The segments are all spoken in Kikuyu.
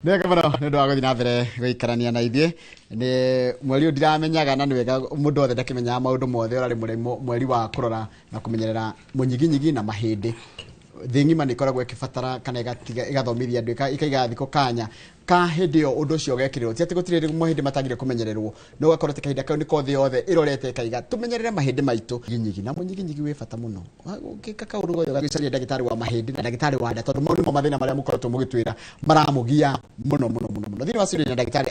Nĩ wega mũno nĩ ũndũ wa gũthiĩ na mbere gũikarania na ithuĩ. Nĩ mweri ũyũ ndiramenyaga, na nĩ wega mũndũ wothe ndakĩmenyaga maũndũ mothe. Ũrarĩ mweri wa kũrora na kũmenyerera mũnyiginyigi na mahĩndĩ. Thĩ ng'ima nĩ ĩkoragwo ĩkĩbatara kana ĩgathomithia andũ, ĩkaiga thikũ kanya ka hĩndĩ ĩyo ũndũ ũcio ũgekĩrĩrwo. Ti atĩ gũtirĩ mahĩndĩ matagire kũmenyererwo, no ũgakorwo atĩ kahinda kau nĩko thĩ yothe ĩrorete ĩkaiga tũmenyerere mahĩndĩ maitũ. Nyiginyigi na mũnyiginyigi wĩ bata mũno. Ũngĩka kaũndũ gothe ũgacaria ndagĩtarĩ wa mahĩndĩ na ndagĩtarĩ wa nda, tondũ mau nĩmo mathĩna marĩa mũkoretwo mũgĩtwĩra maramũgia mũno mũno mũno mũno. Thĩinĩ wa studio na ndagĩtarĩ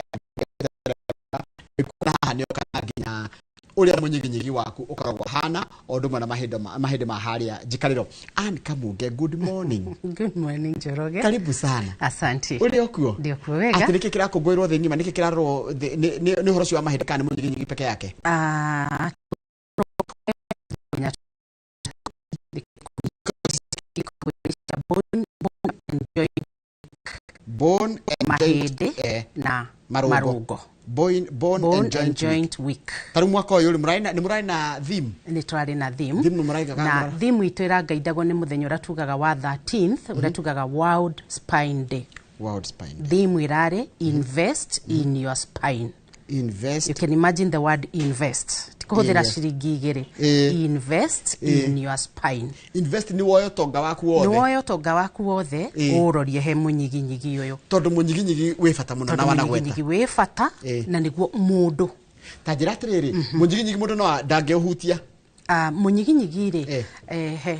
haha nĩ okaga nginya ũrĩa mũnyiginyigi waku ũkoragwo hana, o ũndũ ũmwe na mahĩndĩ ma harĩa njikarĩro. Ann Kamunge, good morning. Good morning, Njoroge. Karibu sana. Asante. Ũrĩ o kuo? Ndio kuo wega. Atĩ nĩkĩ kĩrakũngũĩrwo thĩ ng'ima? Nĩkĩ kĩrarorwo nĩ ũhoro ũcio wa mahĩndĩ kana nĩ mũnyiginyigi peke yake? Ah, bone and joint. Bone and joint, mahĩndĩ na marũngo. Marũngo. Bone Bone and joint and joint week. Ta rĩu mwaka ũyũ rĩ, nĩ mũrarĩ na theme? Nĩ twarĩ na theme. Theme mũraiga kana na theme itũ ĩrangaidagwo nĩ mũthenya ũrĩa tugaga wa 13th, ũrĩa tugaga World Spine Day. World Spine. Theme ĩrarĩ "Invest in your spine." Invest. You can imagine the word "invest", ti kũhũthĩra ciringi 2. Invest in your spine. Invest nĩ woe ũtonga waku nĩ wothe. Woe ũtonga waku wothe, ũrorie he mũnyiginyigi ũyũ. Tondũ mũnyiginyigi wĩ bata mũno na tondũ wanagweta mũnyiginyigi wĩ bata na nĩguo mũndũ Ta njĩra atĩrĩrĩ, mũnyiginyigi mũndũ no ndangĩũhutia? Ah, mũnyiginyigi rĩ, he,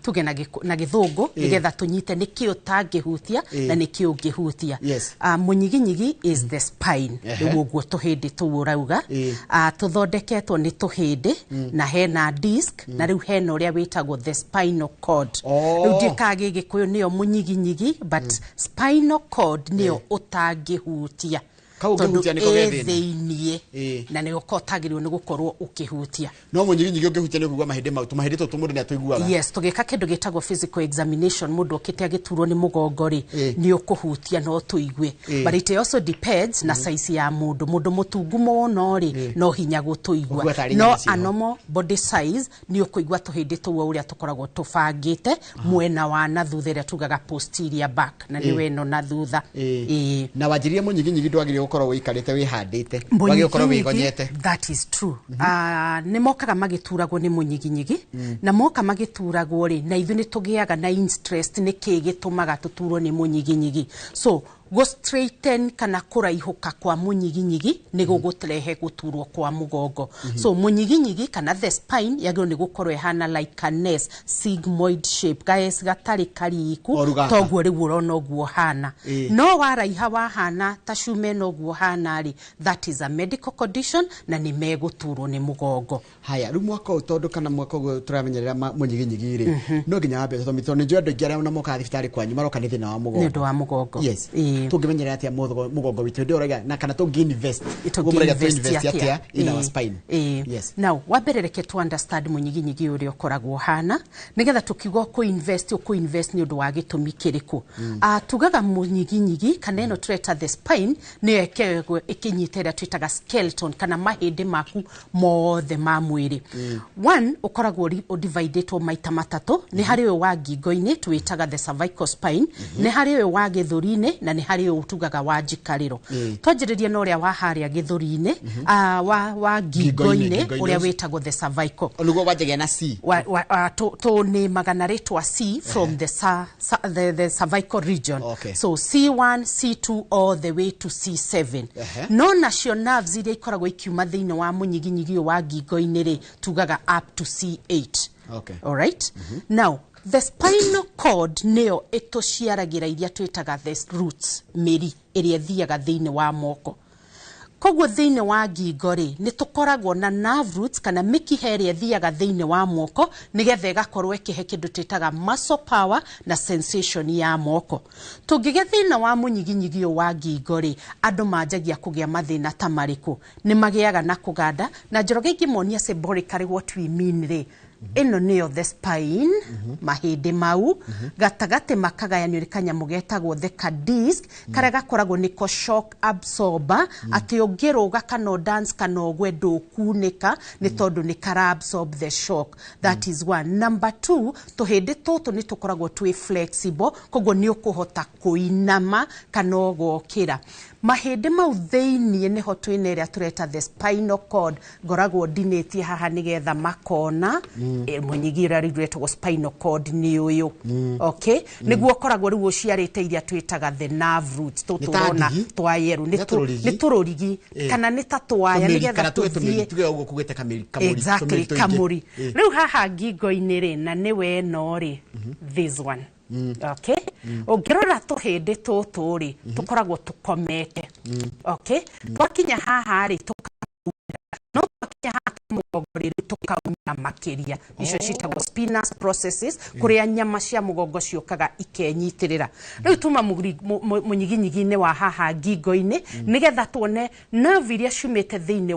tuge na gĩthũngũ nĩgetha tũnyite nĩkĩ ũtangĩhutia na nĩkĩ ũngĩhutia. Ah, mũnyiginyigi is the spine. Rĩu ũguo tũhĩndĩ tũu ũrauga. Ah, tũthondeketwo nĩ tũhĩndĩ na hena disc na rĩu hena ũrĩa wĩtagwo the spinal cord. Rĩu ndiĩkaga gĩgĩkũyũ nĩyo mũnyiginyigi, but spinal cord nĩyo ũtangĩhutia. Kau tondũ ũngĩhutia nĩko ĩ ge thĩna. Thĩiniĩ na nĩyo ũtagĩrĩirwo nĩ gũkorwo ũkĩhutia. No mũnyiginyigi ũngĩhutia nĩ ũkũigua mahĩndĩ mau, tũmahĩndĩ tũtũ mũndũ nĩ atũiguaga. Yes, tũgĩka kĩndũ gĩtagwo physical examination, mũndũ okĩte agĩturwo nĩ mũgongo rĩ, nĩ ũkũhutia no tũigue. But it also depends na size ya mũndũ. Mũndũ mũtungu mũno rĩ, no hinya gũtũigua. Ũkũigua tarĩ no nyama ciĩho. A normal body size nĩ ũkũigua tũhĩndĩ tũu o ũrĩa tũkoragwo tũbangĩte mwena wa na thutha, ĩrĩa tugaga posterior back, na nĩwe ĩno na thutha. Na wanjĩrire mũnyiginyigi ndwagĩrĩire gũkorwo wĩikarĩte wĩhandĩte, wagĩrĩire gũkorwo wĩgonyete. That is true. Nĩ mokaga magĩturagwo nĩ mũnyiginyigi, na moka magĩturagwo rĩ, na ithuĩ nĩ tũgĩaga na interest nĩ kĩ gĩtũmaga tũturwo nĩ mũnyiginyigi. So go straighten kana kũraihũka kwa mũnyiginyigi nĩ gũgũrehe gũturwo kwa mũgongo. So mũnyiginyigi kana the spine yagĩrĩirwo nĩ gũkorwo ĩhana like an S, sigmoid shape, ga S gatarĩ kariku. Oru gaka. Toguo rĩu ũrona ũguo hana. No waraiha wahana ta cuma ĩno ũguo hana rĩ, that is a medical condition na nĩ megũturwo nĩ mũgongo. Haya, rĩu mwaka ũyũ, tondũ kana mwaka ũyũ tũramenyerera mũnyiginyigi rĩ, no nginya wambe tondũ nĩ njũĩ andũ aingĩ arĩa ona mokaga thibitarĩ kwanyu maroka nĩ thĩna wa mũgongo. Nĩ ũndũ wa mũgongo. Yes. Tũngĩmenyerera atĩa mũgongo witũ hĩndĩ ĩyo ũrauga, na kana tũngĩ invest? Ũguo mũrauga tũngĩ-invest tũ-invest atĩa? Atĩa in our spine? Yes. Now wa mbere reke tu understand mũnyiginyigi ũrĩa ũkoragwo ũhana, nĩgetha tũkiuga ũkũ-invest, ũkũ-invest nĩ ũndũ wa gĩtũmi kĩrĩkũ. Ah, tugaga mũnyiginyigi kana ĩno tũreta the spine nĩyo ĩkoragwo ĩkĩnyita ĩrĩa twĩtaga skeleton kana mahĩndĩ maku mothe ma mwĩrĩ. One, ũkoragwo ũdividĩtwo maita matatũ. Nĩ harĩ ũyũ wa ngingo-inĩ twĩtaga the cervical spine, nĩ harĩ ũyũ wa gĩthũri-inĩ, na nĩ harĩ ũyũ tugaga wa njikarĩro. Twanjĩrĩrie na ũrĩa wa harĩa gĩthũri-inĩ, ah, wa ngingo-inĩ, ngingo-inĩ ũrĩa ũcio. Wĩtagwo the cervical. Nĩguo wanjagia na C. Tũnĩmaga na rĩtwa C from the cervical region. So C1, C2 all the way to C7. No nacio nerves iria ikoragwo ikiuma thĩinĩ wa mũnyiginyigi ũyũ wa ngingo-inĩ rĩ, tugaga up to C8. Alright, now the spinal cord nĩyo ĩtũciaragĩra iria twĩtaga the roots, mĩri ĩrĩa ĩthiaga thĩinĩ wa moko. Koguo thĩinĩ wa ngingo rĩ, nĩ tũkoragwo na nerve roots kana mĩkiha ĩrĩa ĩthiaga thĩinĩ wa moko nĩgetha ĩgakorwo ĩkĩhe kĩndũ twĩtaga muscle power na sensation ya moko. Tũngĩgĩa thĩna wa mũnyiginyigi ũyũ wa ngingo rĩ, andũ manjagia kũgĩa mathĩna ta marĩkũ? Nĩ magĩaga na kũganda. Na Njoroge, ingĩmonia symbolically what we mean rĩ, Ĩno nĩyo the spine, mahĩndĩ mau gatagatĩ makagayanio nĩ kanyamũ getagwo the disc, karĩa gakoragwo nĩko shock absorber, atĩ ũngĩrũga kana dance kana ũgwe ndũkunĩka nĩ tondũ nĩ kara absorb the shock. That is one. Number two, tũhĩndĩ tũtũ nĩ tũkoragwo twĩ flexible, koguo nĩ ũkũhota kũinama kana ũgokĩra. Mahĩndĩ mau thĩiniĩ nĩho twĩna ĩrĩa tũreta the spinal cord. Ngoragwo ndinĩtie haha nĩgetha makona. Mũnyigi ũrĩa rĩu ũretagwo spinal cord nĩ ũyũ. Okay, nĩguo ũkoragwo rĩu ũciarĩte iria twĩtaga the nerve roots, tũtũ ta ũrona ndigi? twa yerũ. Nĩ ta tũrũrigi? Nĩ tũrũrigi kana nĩ ta twaya Tũmĩri, nĩgetha kana tuge tũmĩri, tũthiĩ. Tuge ũguo kugĩte kamĩri, kamũri, Exactly. tũmĩri tũingĩ. Kamũri. Rĩu haha ngingo-inĩ rĩ, na nĩwe ĩno rĩ, this one. Okay, ũngĩrora tũhĩndĩ tũtũ rĩ, tũkoragwo tũkomete. Okay, twakinya haha rĩ, no twakinya haha mũgongo rĩ, tũkaumĩra makĩria. Icio ciĩtagwo spinous processes, kũrĩa nyama cia mũgongo ciũkaga ikenyitĩrĩra. Rĩu tuma mũnyiginyigi-inĩ wa haha ngingo-inĩ nĩgetha tuone nerve iria ciumĩte thĩinĩ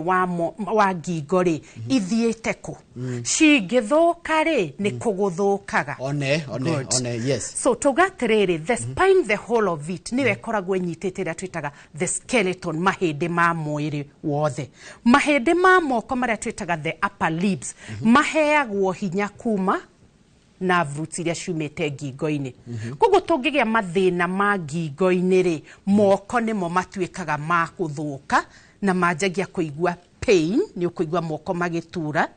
wa ngingo rĩ, ithiĩte kũ. Cingĩthũka rĩ, nĩ kũgũthũkaga. One, one. Good. One, yes. So tuga atĩrĩrĩ, the spine, the whole of it, nĩyo ĩkoragwo ĩnyitĩte ĩrĩa twĩtaga the skeleton, mahĩndĩ ma mwĩrĩ wothe. Mahĩndĩ ma moko marĩa twĩtaga the upper limbs maheagwo hinya kuma nerve roots iria ciumĩte ngingo-inĩ. Koguo tũngĩgĩa mathĩna ma ngingo-inĩ rĩ, moko nĩmo matuĩkaga ma gũthũka na manjagia kũigua pain. Nĩ ũkũigua moko magĩtura,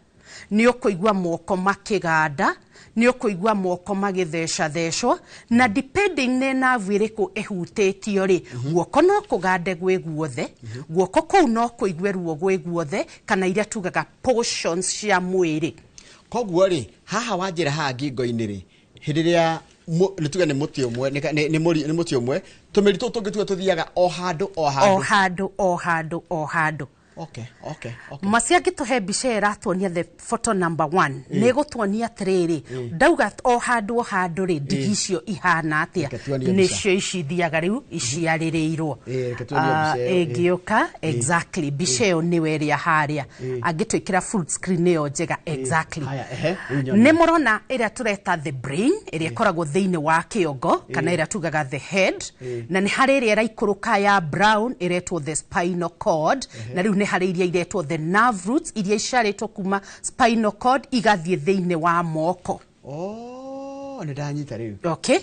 nĩ ũkũigua moko makĩganda, nĩ ũkũigua moko magĩthecathecwo, na depending nĩ nerve ĩrĩkũ ĩhutĩtio rĩ, guoko no kũgande gwĩ guothe, guoko kũu no kũigue ruo gwĩ guothe, kana iria tugaga portions cia mwĩrĩ. Koguo rĩ, haha wanjĩra haha ngingo-inĩ rĩ, hĩndĩ ĩrĩa nĩ tuge nĩ mũtĩ ũmwe, nĩ mũri, nĩ mũtĩ ũmwe, tũmĩri tũtũ tũngĩ tuge tũthiaga o handũ o O handũ. Handũ o handũ o handũ. Okay. Maci angĩtũhe mbica ĩyo ĩratuonia the photo number one, nĩ ĩgũtuonia atĩrĩrĩ, ndauga o handũ o handũ rĩ, ndigi icio ihana atĩa. Reke tuonie mbica. Nĩcio ici ithiaga rĩu iciarĩrĩirwo. Reke tuonie mbica ĩyo, ĩ. Ĩngĩũka exactly mbica ĩyo nĩwe ĩrĩa harĩa angĩtwĩkĩra full screen nĩyo njega, exactly. Haya, ehe, rĩu nyonia. Nĩ mũrona ĩrĩa tũreta the brain, ĩrĩa ĩkoragwo thĩinĩ wa kĩongo kana ĩrĩa tugaga the head, na nĩ harĩ ĩrĩa ĩraikũrũka ya brown ĩretwo the spinal cord, na rĩu nĩ harĩ iria iretwo the nerve roots, iria icarĩtwo kuma spinal cord igathiĩ thĩinĩ wa moko. Oh, nĩ ndanyita rĩu. Okay,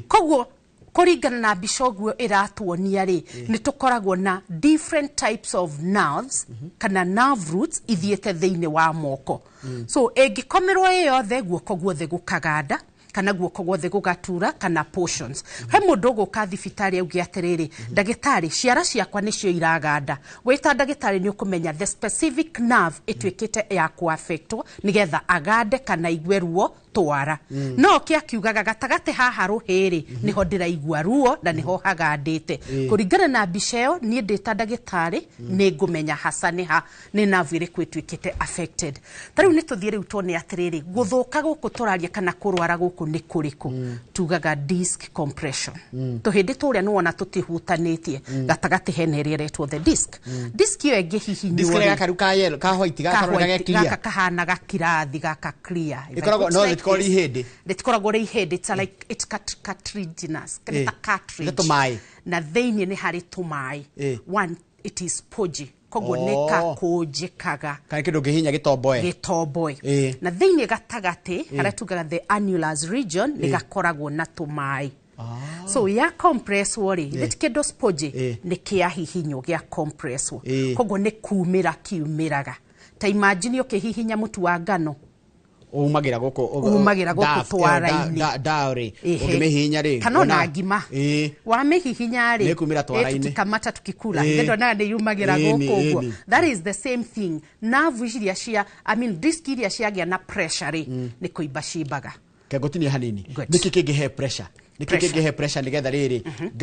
koguo kũringana na mbica ũguo ĩratuonia rĩ, nĩ tũkoragwo na different types of nerves kana nerve roots ithiĩte thĩinĩ wa moko. So ĩngĩkomerwo ĩ yothe, guoko guothe gũkaganda kana guoko guothe gũgatura kana portions. He mũndũ ũgũka thibitarĩ auge atĩrĩrĩ, "Ndagĩtarĩ, ciara ciakwa nĩcio iraganda." Wĩta ndagĩtarĩ nĩ ũkũmenya the specific nerve ĩtuĩkĩte ya kũaffectwo nĩgetha agande kana igue ruo twara. No ke akiugaga gatagatĩ haha rũhĩ-rĩ, nĩho ndĩraigua ruo na nĩho hagandĩte. Kũringana na mbica ĩyo, niĩ ndĩ ta ndagĩtarĩ nĩ ngũmenya haca nĩ ha, nĩ nerve ĩrĩkũ ĩtuĩkĩte affected. Ta rĩu nĩ tũthiĩ rĩu tuone atĩrĩrĩ, gũthũka gũkũ tũraria kana kũrwara gũkũ nĩ kũrĩkũ. Tugaga disc compression. Tũhĩndĩ tũrĩa nĩwona tũtihutanĩtie, gatagatĩ hena ĩrĩa ĩretwo the disc. Disc ĩyo ĩngĩhihinywo Disc rĩ, gaka rĩu ka yellow, ka white, gaka ka karoneka ge white, clear. gaka kahana gakirathi gaka clear. If I Ĩkoragwo- put no, like rĩtikoragwo this, rĩ ihĩndĩ. Rĩtikoragwo rĩ ihĩndĩ. It's a like it's cartilaginous, nĩ ta cartridge. Nĩ tũmaĩ. Na thĩinĩ nĩ harĩ tũmaĩ. One, it is spongy, koguo nĩ kakũnjĩkaga. Kana kĩndũ ũngĩhihinya gĩtomboe. Gĩtomboe. Na thĩinĩ gatagatĩ harĩa tugaga the annulus region nĩ gakoragwo na tũmaĩ. So ya compresswo rĩ, gĩti kĩndũ spongy nĩ kĩahihinywo gĩa compresswo, koguo nĩ kumĩra kiumĩraga. Ta imagine ũkĩhihinya mũtu wa ngano. Umagĩra gũkũ Umagĩra gũkũ twara-inĩ. Ndaũ rĩ, Ehe. ũngĩmĩhihinya rĩ, Kana ona ngima wamĩhihinya rĩ, Nĩĩkumĩra twara-inĩ. Tukikamata tukikula, ndonaga nĩ yumagĩra gũkũ ũguo. That is the same thing. Nerve iria cia, I mean, disc iria ciagĩa na pressure rĩ, nĩ kũimba cimbaga. Kengũtinie hanini. Good. Nĩkĩ kĩngĩhe pressure? Nĩkĩ Pressure. kĩngĩhe pressure nĩgetha rĩrĩ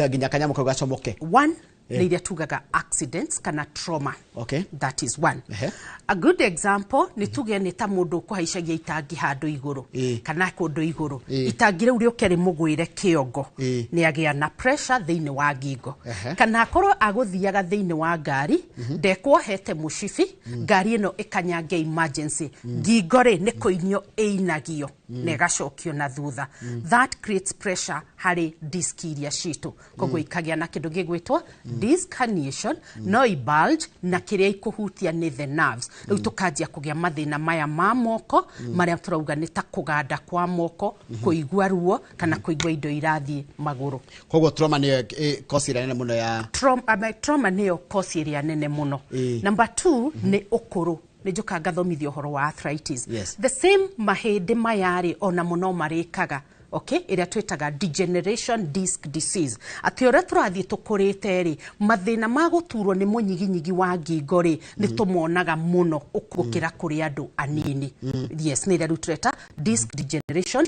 nginya kanyamũ kau gacomoke? One, nĩ iria tugaga accidents kana trauma. Okay. That is one. Ehe. A good example nĩ tuge nĩ ta mũndũ ũkũhaicagia itangi handũ igũrũ kana kũndũ igũrũ, itangi rĩu rĩũke rĩmũgwĩre kĩongo, nĩ agĩa na pressure thĩinĩ wa ngingo. Kana akorwo agũthiaga thĩinĩ wa ngari, ndekuohete mũcibi, ngari ĩno ĩkanyange emergency, ngingo rĩ nĩ kũinio ĩinagio na ĩgacokio na thutha. That creates pressure harĩ disc iria citũ, koguo ikagĩa na kĩndũ gĩgwĩtwo disc herniation, no i bulge na kĩrĩa ikũhutia nĩ the nerves. Rĩu tũkanjia kũgĩa mathĩna maya ma moko marĩa tũrauga nĩ ta kũganda kwa moko, kũigua ruo kana kũigua indo irathiĩ magũrũ. Koguo trauma nĩyo cause ĩrĩa nene mũno ya Trauma nĩyo cause ĩrĩa nene mũno. Number 2 nĩ ũkũrũ. Nĩ njũka ngathomithia ũhoro wa arthritis. The same mahĩndĩ maya rĩ ona mũno marĩkaga, okay, ĩrĩa twĩtaga degeneration disc disease, atĩ ũrĩa tũrathiĩ tũkũrĩte rĩ, mathĩna ma gũturwo nĩ mũnyiginyigi wa ngingo rĩ nĩ tũmonaga mũno gũkĩra kũrĩ andũ anini. Yes, nĩ ĩrĩa rĩu tũreta disc degeneration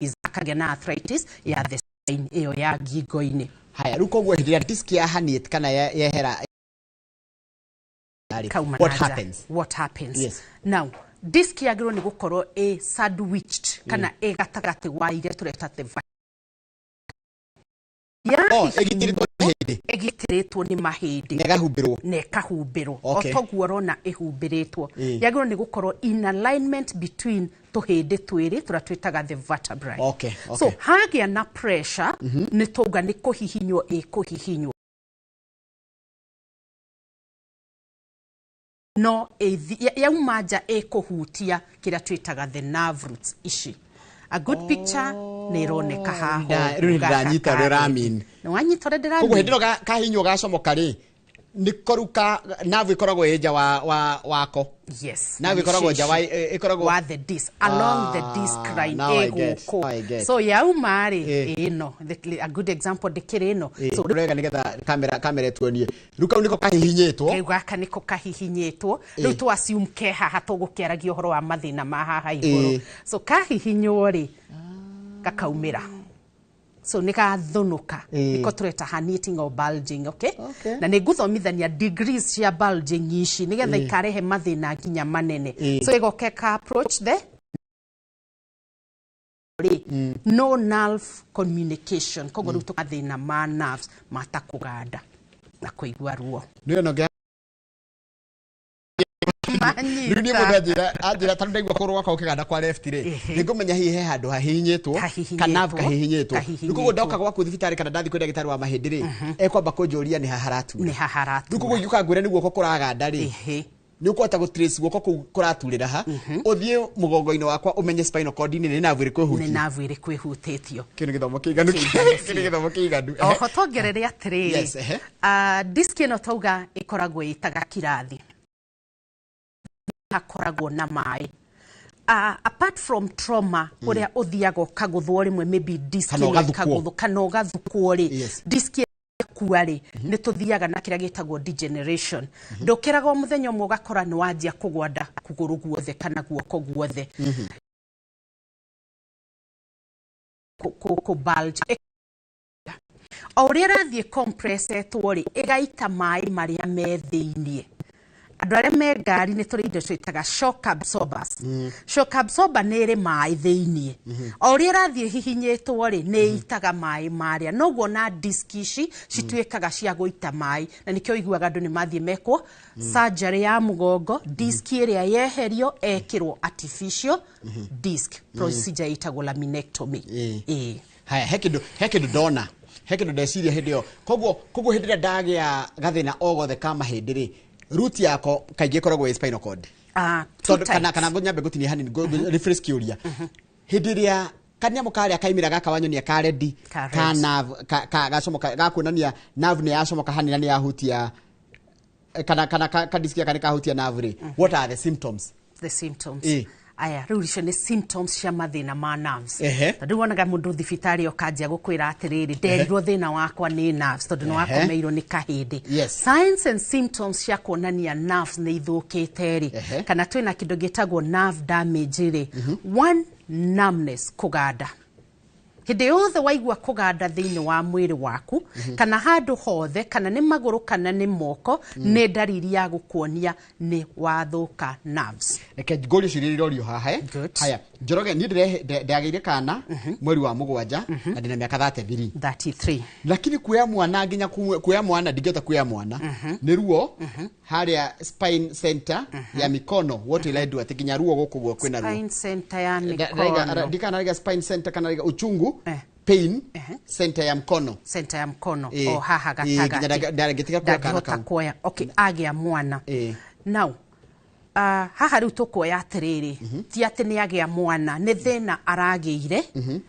is akagĩa na arthritis ya the spine ĩyo ya ngingo-inĩ. Haya, rĩu koguo hĩndĩ ĩrĩa disc ya herniate kana yehera, what happens? What happens? Yes. Now, disc yagĩrĩirwo nĩ gũkorwo ĩ sandwiched kana ĩ gatagatĩ wa iria tũreta the ĩgitĩrĩtwo nĩ mahĩndĩ na ĩkahumbĩrwo, na ĩkahumbĩrwo o toguo ũrona ĩhumbĩrĩtwo. Yagĩrĩirwo nĩ gũkorwo in alignment between tũhĩndĩ twĩrĩ tũrĩa twĩtaga the vertebrae. So hagĩa na pressure, nĩ tauga nĩ kũhihinywo ĩkũhihinywo, no yauma nja ĩkũhutia kĩrĩa twĩtaga the nerve roots ici. A good picture nĩ ĩroneka haha. Rĩu nĩndĩranyita ũrĩa ũramean. Nĩ wanyita ũrĩa ndĩramean? Koguo hĩndĩ ĩno kahinywo gacomoka rĩ, nĩ koru ka nerve ĩkoragwo ĩ nja wa wako. Yes. Nerve ĩkoragwo nja wa ĩkoragwo wa the disc, along the disc line ĩgũkũ. So yauma rĩ ĩno, a good example ndĩkĩrĩ ĩno. So rega nĩgetha kamera ĩtuonie. Rĩu kau nĩko kahihinyĩtwo. Rĩu gaka nĩko kahihinyĩtwo. Rĩu tũ assume ke haha tũgũkĩaragia ũhoro wa mathĩna ma haha igũrũ. So kahihinywo rĩ gakaumĩra. So nĩ gathũnũka, nĩko tũreta herniating or bulging, okay? Na nĩ ngũthomithania degrees cia bulging ici nĩgetha ikarehe mathĩna nginya manene. So ĩgoke ka approach the no nerve communication, koguo rĩu tũkathĩna ma nerves mata kũganda na kũigua ruo. Nĩ no rĩu niĩ mũndũ anjĩra tondũ ndaigua kũgũrũ gwakwa gũkĩganda kwa left rĩ, nĩngũmenya hihi he handũ hahihinyĩtwo kana nerve kahihinyĩtwo. Rĩu koguo ndoka gwaku thibitarĩ kana ndathiĩ kwĩ ndagĩtarĩ wa mahĩndĩ rĩ, ekwamba kũnjũria nĩ ha haratura. Nĩ ha haratura. Rĩu koguo ingĩũka ngwĩre nĩ guoko kũraganda rĩ, nĩ ũkũhota gũ trace guoko kũu kũraturĩra ha, ũthiĩ mũgongo-inĩ wakwa ũmenye spinal cord-inĩ nĩ nerve ĩrĩkũ ĩhutĩtio. Nĩ nerve ĩrĩkũ ĩhutĩtio. Kĩu nĩ gĩthomo kĩiganu. Kĩu nĩ gĩthomo kĩiganu. Oho tuongerere atĩrĩrĩ, disc ĩno tauga ĩkoragwo ĩtaga kirathi, hakoragwo na maĩ. Apart from trauma ũrĩa ũthiaga ũkagũthwo rĩmwe, maybe disc ĩkagũthwo kana ũgathukwo rĩ, disc ĩkua rĩ, nĩ tũthiaga na kĩrĩa gĩtagwo degeneration. Ndũkĩraga o mũthenya ũmwe ũgakora nĩ wanjia kũgwanda kũgũrũ guothe kana guoko guothe. Kũ bulge. O ũrĩa ĩrathiĩ compressetwo rĩ, ĩgaita maĩ marĩa me thĩiniĩ. Andũ arĩa me ngari nĩ tũrĩ indo twĩtaga shock absorbers. Shock absorber nĩ ĩrĩ maĩ thĩiniĩ. O ũrĩa ĩrathiĩ hihinyĩtwo rĩ, nĩ ĩitaga maĩ marĩa. Noguo na disc ici cituĩkaga cia gũita maĩ. Na nĩkĩo ũiguaga andũ nĩ mathiĩ mekwo surgery ya mũgongo, disc ĩrĩa yeherio ekĩrwo artificial disc. Procedure ĩtagwo laminectomy. Haya, he kĩndũ ndona, he kĩndũ ndeciria hĩndĩ ĩyo. Koguo hĩndĩ ĩrĩa ndagĩa gathĩna o gothe ka mahĩndĩ rĩ, root yako kaingĩ ĩkoragwo ĩ spinal cord. Kana nyambe ngũtinie hanini, rephrase kĩũria. Hĩndĩ ĩrĩa kanyamũ karĩa kaimĩra gaka wanyonia ka red, ka nerve, ka gacomoka, gakuonania nerve nĩ yacomoka hanini na nĩ yahutia, kana ka disc gaka nĩ kahutia nerve rĩ, what are the symptoms? The symptoms. Aya, rĩu icio nĩ symptoms cia mathĩna ma nerves. Tondũ wonaga mũndũ thibitarĩ ũkanjia gũkwĩra atĩrĩrĩ, nderirwo thĩna wakwa nĩ nerves tondũ nĩ wakomeirwo nĩ kahĩndĩ. Signs and symptoms cia kuonania nerves nĩ ithũkĩte rĩ, kana twĩna kĩndũ gĩtagwo nerve damage rĩ. One, numbness, kũganda. Hĩndĩ yothe waigua kũganda thĩinĩ wa mwĩrĩ waku, kana handũ hothe, kana nĩ magũrũ kana nĩ moko, nĩ ndariri ya gũkuonia nĩ wathũka nerves. Reke ngũrie ciũria irorio haha, eh? Good. Haya, Njoroge, niĩ ndagĩire kana mweri wa 7 na ndĩna mĩaka 33. 33. Lakini kuoya mwana, nginya kuoya mwana ndingĩhota kuoya mwana, nĩ ruo harĩa spine center ya mikono. What will I do? Atĩ nginya ruo gũkũ guo kwĩna ruo. Spine center ya mikono. Ndikana raiga spine center kana raiga uchungu, pain center ya mkono. Center ya mkono. Eh, o haha nginya gatagatĩ. Ndangĩtiga kuoya kana Ndangĩhota kau. kuoya. Okay, agĩa mwana. Now haha rĩu tũkuoya atĩrĩrĩ, ti atĩ nĩ agĩa mwana, nĩ thĩna aragĩire,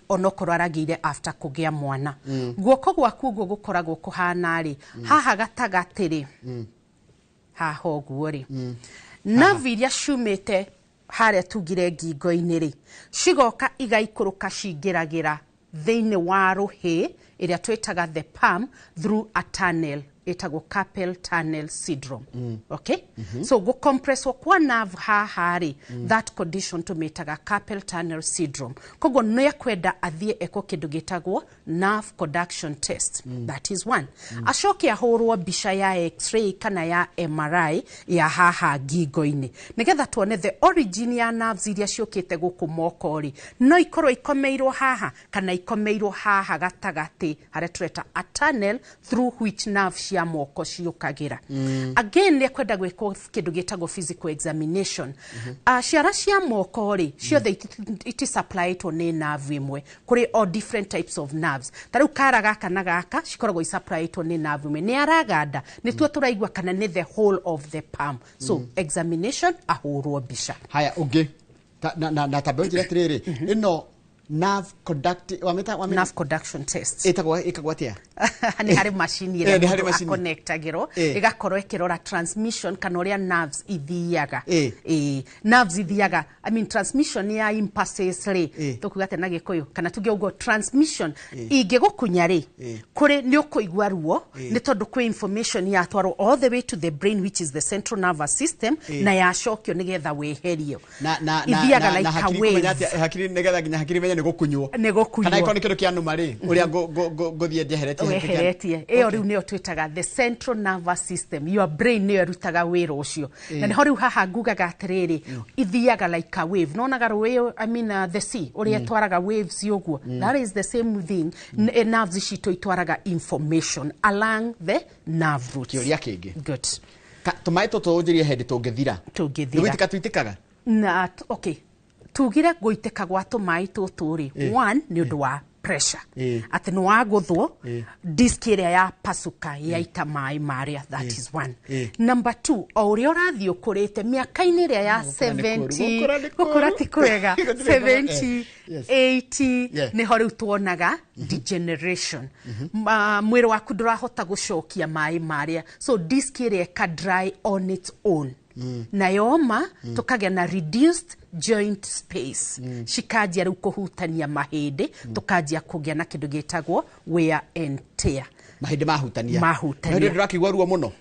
onokorwo aragĩire after kũgĩa mwana. Guoko gwaku ũguo gũkoragwo kũhana rĩ, haha gatagatĩ rĩ, haha ũguo rĩ, nerve iria ciumĩte harĩa tugire ngingo-inĩ rĩ, cigoka igaikũrũka, cingĩragĩra thĩinĩ wa rũhĩ ĩrĩa twĩtaga the palm through a tunnel ĩtagwo carpal tunnel syndrome. Okay, so gũcompresswo kwa nerve haha rĩ, that condition tũmĩtaga carpal tunnel syndrome. Koguo nĩ ekwenda athiĩ eko kĩndũ gĩtagwo nerve conduction test. That is one. Acoke ahũrwo mbica ya X-ray kana ya MRI ya haha ngingo-inĩ, nĩgetha tuone the origin ya nerves iria ciũkĩte gũkũ moko rĩ, no ikorwo ikomeirwo haha kana ikomeirwo haha gatagatĩ harĩa tũreta a tunnel through which nerve cia moko ciũkagĩra. Again, nĩ ekwenda gwĩkwo kĩndũ gĩtagwo physical examination. Ciara cia moko rĩ, ciothe itisupplyĩtwo nĩ nerve ĩmwe, kũrĩ all different types of nerves. Ta rĩu kara gaka na gaka cikoragwo isupplyĩtwo nĩ nerve ĩmwe, nĩ araganda nĩtuo tũraigua kana nĩ the whole of the palm. So examination, ahũrwo mbica. Haya, ũngĩ na tambe ũnjĩre atĩrĩrĩ, ĩno nerve conduct wamĩta Nerve conduction test. Ĩtagwo, ĩkagwo atĩa? Nĩ harĩ macini nĩ ĩrĩa harĩ mũndũ macini. aconnectagĩrwo, ĩgakorwo ĩkĩrora transmission kana ũrĩa nerves ithiaga. Nerves ithiaga, I mean, transmission ya impulses rĩ, tũkuga atĩa na Gĩkũyũ, kana tuge ũguo, transmission ingĩgũkunya rĩ, kũrĩ nĩ ũkũigua ruo, nĩ tondũ kwĩ information yatwarwo all the way to the brain, which is the central nervous system, na yacokio nĩgetha weherio. Na Ithiaga na like a hakiri kũmenya wave. atĩa, hakiri nĩgetha nginya hakiri menye nĩ gũkunywo? Nĩ gũkunywo. Kana ĩkorwo nĩ kĩndũ kĩa nũma rĩ, ũrĩa ngũthiĩ njeheretie kĩndũ kĩa- Weheretie ĩyo rĩu nĩyo twĩtaga the central nervous system. Your brain nĩyo ĩrutaga wĩra ũcio, na nĩho rĩu haha ngugaga atĩrĩrĩ, ithiaga like a wave. Nonaga rũĩ, I mean, the sea, ũrĩa ĩtwaraga waves ũguo, that is the same thing. Nerves citũ itwaraga information along the nerve roots. Kĩũria kĩngĩ. Good. Tũmaĩ tũtũ ũnjĩrie hĩndĩ tũngĩthira. Tũngĩthira. Nĩ gũitĩka tũitĩkaga? Na okay, tugire gũitĩka gwa tũmaĩ tũtũ rĩ, one, nĩ ũndũ wa pressure, atĩ nĩ wagũthwo, disc ĩrĩa ya pasuka yaita maĩ marĩa. That is one. Number two, o ũrĩa ũrathiĩ ũkũrĩte mĩaka-inĩ ĩrĩa ya Gũkũra nĩ kũũru, 70, gũkũra nĩ kũũru. Gũkũra ti kwega. Gũtirĩ kwega, 70, Yes. 80, nĩho rĩu tuonaga degeneration. Mwĩrĩ waku ndũrahota gũcokia maĩ marĩa, so disc ĩrĩa ĩka dry on its own, na yoma, tũkagĩa na reduced joint space, cikanjia rĩu kũhutania mahĩndĩ, tũkanjia kũgĩa na kĩndũ gĩtagwo wear and tear. Mahĩndĩ mahutania. Mahutania. Na hĩndĩ ndũrakĩigua ruo mũno?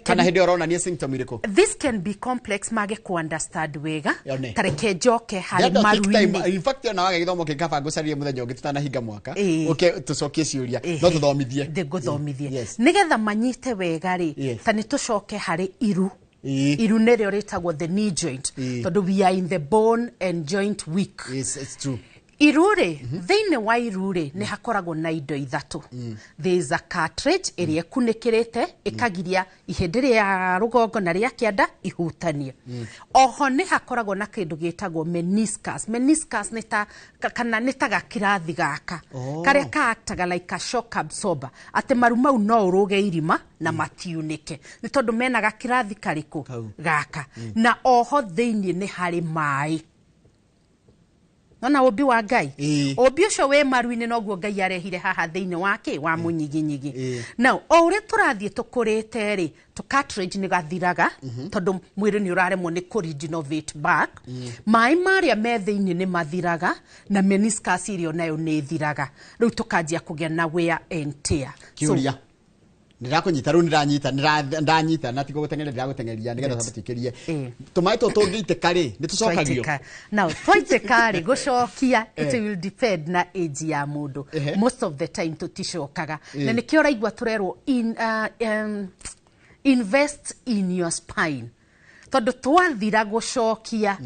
Kana hĩndĩ ĩyo ũronania symptom irĩkũ? This can be complex, mage ku understand wega. Yone. Ta reke njoke harĩ Ndĩrenda take time. maru-inĩ. In fact, ona waga gĩthomo kĩngĩ, kaba ngũcarie mũthenya ũngĩ tũtanahinga mwaka, ũke tũcokie ciũria, no tũthomithie. Ngũthomithie. Nĩgetha manyite wega rĩ, ta nĩ tũcoke harĩ iru. Iru nĩrĩo rĩtagwo the knee joint, tondũ we are in the bone and joint week. Yes, it's true. Iru rĩ, thĩinĩ wa iru rĩ, nĩ hakoragwo na indo ithatũ. There is a cartilage ĩrĩa ĩkunĩkĩrĩte, ĩkagiria ihĩndĩ rĩa rũgongo na rĩa kĩanda ihutanie. Oho nĩ hakoragwo na kĩndũ gĩtagwo meniscus. Meniscus nĩ ta kana nĩ ta gakirathi gaka karĩa kaactaga like a shock absorber, atĩ maru mau no ũrũge irima na matiunĩke, nĩ tondũ mena gakirathi karĩkũ? Kau. Gaka. Na oho thĩinĩ nĩ harĩ maĩ. Nona ũmbi wa Ngai, ũmbi ũcio wĩ maru-inĩ noguo Ngai arehire haha thĩinĩ wake wa mũnyiginyigi. Now, o ũrĩa tũrathiĩ tũkũrĩte rĩ, tũ cartilage nĩ gathiraga, tondũ mwĩrĩ nĩ ũraremwo nĩ kũ regenerate back. Maĩ marĩa me thĩinĩ nĩ mathiraga, na meniscus ĩrĩa nayo nĩ ĩthiraga, rĩu tũkanjia kũgĩa na wear and tear. Kĩũria. Ndĩrakũnyita rĩu nĩndanyita ndanyita na tigo gũteng'eria ndĩragũteng'eria nĩgetha tũtĩkĩrie tũmaĩ tũtũ tũngĩitĩka rĩ nĩ tũcokagio. Now twaitĩka rĩ gũcokia it will depend na age ya mũndũ. Most of the time tũticokaga na nĩkĩo ũraigua tũrerwo invest in your spine tondũ twathira gũcokia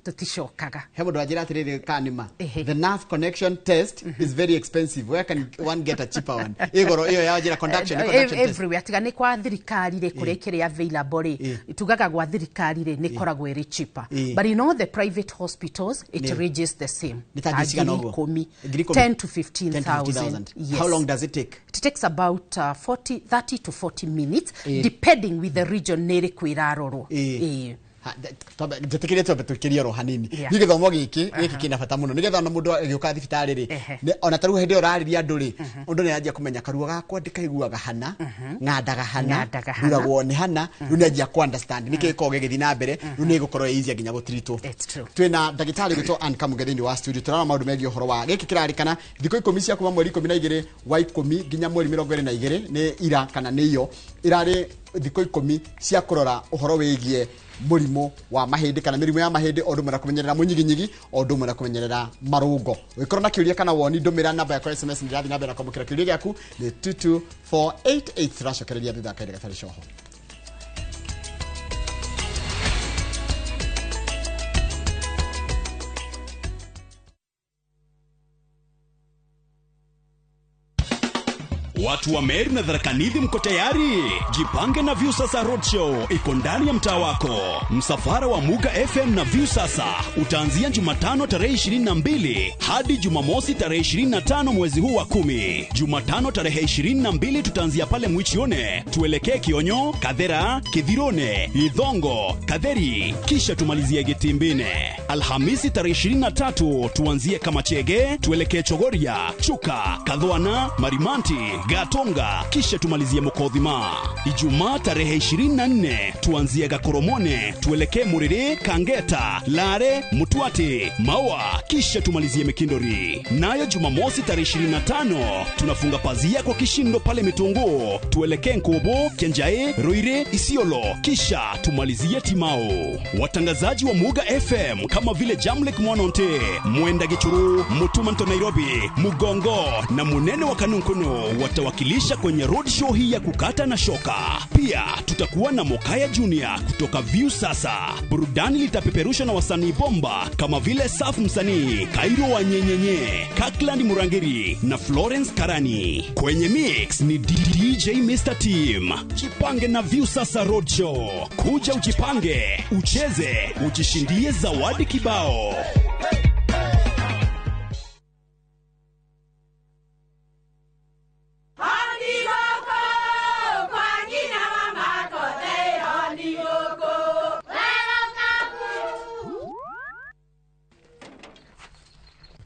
tuticokaga. He mũndũ anjĩra atĩrĩrĩ kanima, the nerve connection test is very expensive, where can one get a cheaper one? Igoro iyo ya njĩra conduction test everywhere tiga nĩ kwa thirikari rĩ kũrĩa ĩkĩrĩ available rĩ tugaga gwa thirikari rĩ nĩ koragwo ĩrĩ cheaper, but in all the private hospitals it ranges the same. 10 to 15,000. Yes. How long does it take? It takes about 30 to 40 minutes depending with the region nĩ ĩrĩkũ ĩrarorwo. Njĩtĩkĩrie twambe tũkĩrie oro hanini nĩ gĩthomo gĩkĩ gĩkĩ kĩna bata mũno nĩgetha ona mũndũ agĩũka thibitarĩ rĩ ona ta rĩu hĩndĩ ĩyo ũrarĩria andũ rĩ ũndũ nĩ anjia kũmenya karuo gakwa ndĩkaiguaga hana ng'andaga hana nduragwo nĩ hana rĩu nĩ anjia kũ understand nĩkĩ gĩkoragwo gĩgĩthiĩ na mbere rĩu nĩ gũkorwo easier nginya gũtritwo. Twĩna ndagĩtarĩ gwĩtwo Ann Kamuge thĩinĩ wa studio tũrarora maũndũ megiĩ ũhoro wa gĩkĩ kĩrarĩkana thikũ 10 cia kuma mweri 12 wa 10 nginya mweri 22 nĩ ira kana nĩ iyo irarĩ thikũ 10 cia kũrora ũhoro wĩgiĩ mũrimũ wa mahĩndĩ kana mĩrimũ ya mahĩndĩ o ũndũ ũmwe na kũmenyerera mũnyiginyigi o ũndũ ũmwe na kũmenyerera marũngo. Ũngĩkorwo na kĩũria kana woni ndũmĩra namba yakwa SMS nĩndĩrathiĩ na mbere na kwamũkĩra kĩũria gĩaku nĩ 22488 tũracokereria thutha wa kahinda gatarĩ coho. Watu wa Meru na Tharaka Nithi mko tayari? Jipange na Viusasa Roadshow iko ndani ya mtaa wako. Msafara wa Muga FM na Viusasa utaanzia Jumatano tarehe 22 hadi Jumamosi tarehe 25 mwezi huu wa 10. Jumatano tarehe 22 tutaanzia pale Mwichione, tuelekee Kionyo, Kathera, Kithirone, Ithongo, Katheri, kisha tumalizie Gitimbine. Alhamisi tarehe 23 tuanzie Kamachege, tuelekee Chogoria, Chuka, Kathwana, Marimanti, Gatonga, kisha tumalizie Mukothima. Ijumaa tarehe 24 tuanzie Gakoromone, tuelekee Muriri, Kangeta, Lare, Mutwati, Maua, kisha tumalizie Mikindori. Nayo Jumamosi tarehe 25 tunafunga pazia kwa kishindo pale Mitungu, tuelekee Nkobo, Kenjae, Ruire, Isiolo, kisha tumalizie Timao. Watangazaji wa Muga FM kama vile Jamlek Mwanonte, Mwenda Gichuru, Mutumanto Nairobi, Mugongo na Munene wa Kanunkuno watawakilisha kwenye roadshow hii ya kukata na shoka. Pia tutakuwa na Mokaya Junior kutoka Viusasa. Burudani litapeperusha na wasanii bomba kama vile Safu Msanii, Kairo wa Nyenyenye, Kakland Murangiri na Florence Karani. Kwenye mix ni DJ Mr. Team. Jipange na Viusasa Roadshow. Kuja ujipange, ucheze, ujishindie zawadi kibao.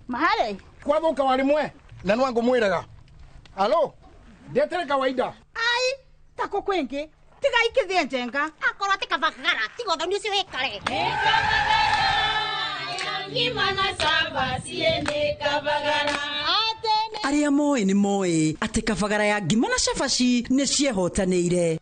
Mahale kwathuka warimwe na nwangu mwiraga alo ndetere kawaida ai tako kwingi tiga ikithie njenga akorwo ti kabagara tiga uthoni ucio wikare aria moĩ nĩ moĩ atĩ kabagara ya ngima na cabaci nĩ ciehotanĩire.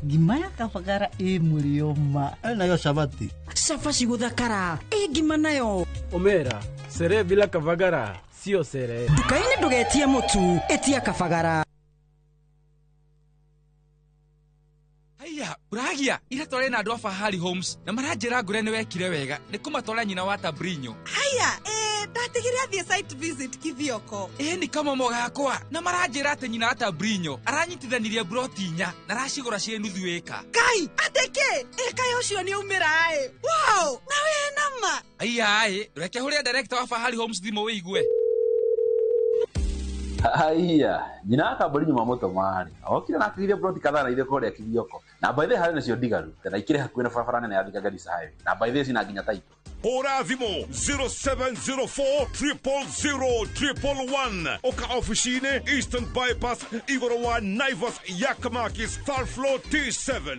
Ngima ya kabagara ĩ mũrĩo ma nayo cabati cabaci gũthakara ĩ ngima nayo omera sere bila kabagara sio sere. Nduka-inĩ ndũgetie mũtu ĩtia kabagara. Haiya, uragia ira tware na andu a Fahari Homes na maranjira ngure ni wekire wega ni kumatwara nyina wa Tabrinyo. Haiya, ndatigire athie site visit Kithioko. Ni kama mogakwa na maranjira ati nyina wa Tabrinyo aranyitithanirie broti inya na aracigura cie nuthu ĩka. Kai, ateke ĩka ucio ni umira ĩ. Wow, na we nama. Haiya, reke huria director wa Fahari Homes thimo wigue. Haiya, nyina wa Tabrinyo mamũtũma-rĩ okire na akĩgithia broti kadhaa na ithe kũrĩa Kithioko na by the way harĩ nacio ndigaru na ikĩrĩ hakuhĩ na barabara nene ya Thika Garissa Highway na by the way cina nginya title. Hũra thimũ 0704 000 111 oka ofici-inĩ Eastern Bypass igũrũ wa Naivas Yakamakis third floor T7.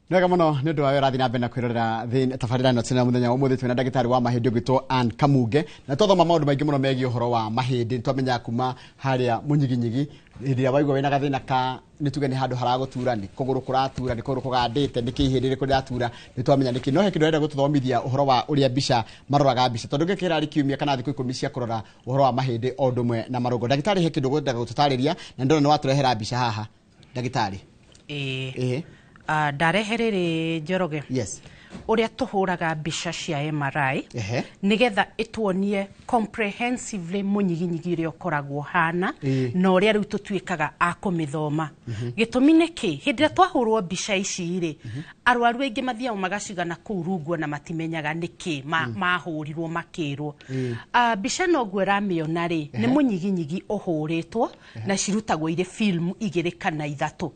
Nĩ wega mũno nĩ ũndũ wa wĩra ũrathiĩ na mbere na kwĩrorera tabarĩra ĩno tena mũthenya wa ũmũthĩ twĩna ndagĩtarĩ wa mahĩndĩ ũgwĩtwo Ann Kamunge na twathoma maũndũ maingĩ mũno megiĩ ũhoro wa mahĩndĩ. Nĩ twamenya kuma harĩa mũnyiginyigi hĩndĩ ĩrĩa waigua wĩna gathĩna ka nĩ tuge nĩ handũ haragũtura, nĩ kũgũrũ kũratura, nĩ kũgũrũ kũgandĩte, nĩ kĩ ihĩndĩ rĩkũ rĩratura, nĩ twamenya nĩkĩ. No he kĩndũ ũrenda gũtũthomithia ũhoro wa ũrĩa mbica maroraga mbica, tondũ gĩkĩ kĩrarĩ kiumia kana thikũ 10 cia kũrora ũhoro wa mahĩndĩ o ũndũ ũmwe na marũngo. Ndagĩtarĩ, he kĩndũ ũgwendaga gũtũtarĩria na ndĩrona nĩ watũrehera mbica haha, ndagĩtarĩ. Ĩĩ. Ndarehe rĩrĩ, Njoroge. Yes. Ũrĩa tũhũraga mbica cia MRI nĩgetha ĩtuonie comprehensively mũnyiginyigi ũrĩa ũkoragwo hana na ũrĩa rĩu tũtuĩkaga a kũmĩthoma. Gĩtũmi nĩ kĩ? Hĩndĩ ĩrĩa twahũrwo mbica ici rĩ, arwaru aingĩ mathiaga magacigana kũu rungu na matimenyaga nĩkĩ mahũrirwo makĩrwo. Mbica ĩno ũguo ĩramĩona rĩ, nĩ mũnyiginyigi ũhũrĩtwo na cirutagwo irĩ film 2 kana 3.